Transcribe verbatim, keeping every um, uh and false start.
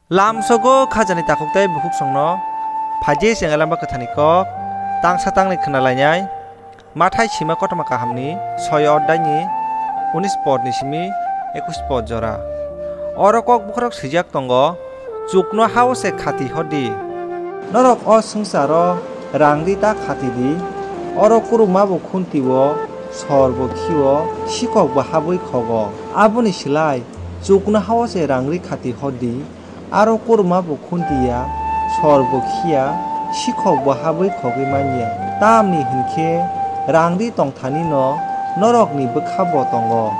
Lamsogo khajani takhuk tei bukhuksongno phaidi chengla lama kwthani kok tangsa tangni khna lainai. Mathai sima kotorma kahamni soi oddaini unis podni simi ekus pod jora. Oro kok bokhorok swijak tongo, "Chukno hao se khati hor di." Norok o swngcharo rang ri ta khati di. Oro kuruma bo khunti-o, sor bo khi-o, sikhok bo habwi khogo. Aboni slai chukno hao se rang ri khati hor di. Aro kuruma bo khunti ya, sor bo khi ya, sikhok bo habwi khogwi man ya. Tamni hwn khe rang ri tong thani'-no norokni bwkha bo tongo.